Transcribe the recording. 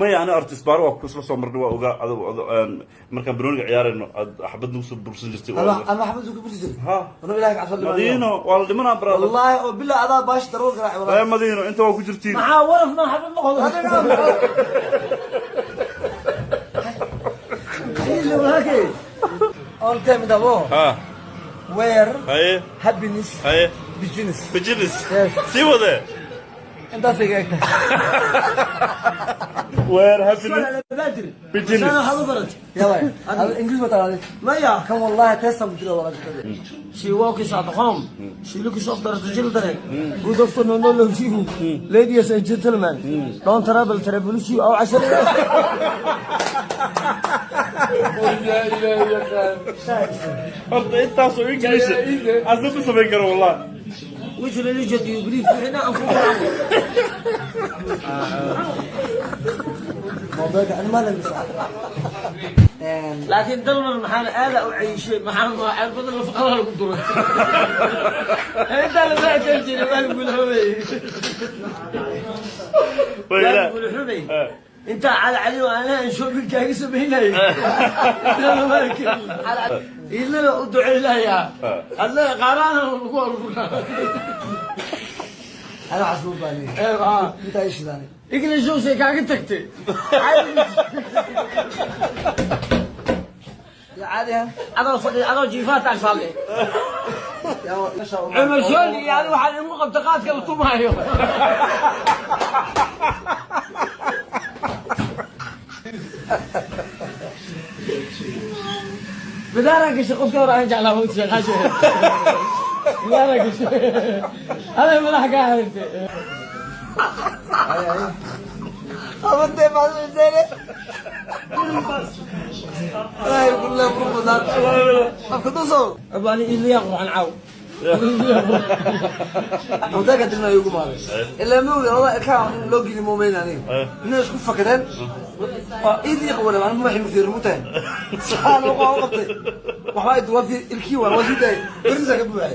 Maya, ani arta isbaaro waa kusla soo marnay, waa ogaa. Markaan banooniga ciyaarayno aad xabad nagu soo bursan jirtay. Ana xabad ku bursi jiray. Ha. Ano Ilaahay ka cabsan. Madiino waa la dhimanaa, brother. Wallahi oo bilaa adaa baash daroo garaac wallahi. Ee Madiino, inta waa ku jirtiin. Maxaa waraf ma xabad noqdo? Walaalkay. On time dabo. Ha. Where haye happiness haye begins. Business. Yes. Sii wade. Intaas iga egtahay. Where happiness begins. Sana waxaad u baratay. Yalla. English ma taqaanid? Maya. Kan wallahi test ku jira walaalkay. She works at home. She looks after the children. Good afternoon, all of you. Ladies and gentlemen. Don't trouble, trouble you. أو عشرة. Horta intaasoo English asna ma samayn karo, wallah. Which religion do you believe in? أنا أنفق. موضوعك أنا ما لمس. لكن دلنا maxaan aad u ciishay, maxaan waa badan la faqada lagu duray inta la baajan jiray, waa lagu xubay, waa lagu xubay inta cali cali oo aan lahayn shopping kaaga samaynayay idlana u duceynayaa adna qaaraana lagu aruurnaa. أنا حسبوب بالي. أنت إيش ثاني؟ English shay kaaga tagtay. يا عادي ها. Adoo fadhi, adoo jiifaad taagsaale. يا ما شاء الله. Cumar Shooli iyo adiga waxaa igu qabta qaadka la tumaayo. Bidaaraan gashay, qofka hore aan jeclaa ma ogtahay xaashe. Bidaaraan gashay. Aday madaxa kaa xirtay. أبدا ما زين. لا يقول له رمضان. أفكدوسو. Abani iliya qurxan caaw. Wadaaga dilna igu maaday. Ilaa ma ogi wada ka loo geli moomeyn aniga. Inay isku fakadeen. Waa idii qawla aan ma xil fiir mutahay. Saan oo qabtay. Waxa ay duwa fi ilkii waa wasiday. Barisa ka buuxay.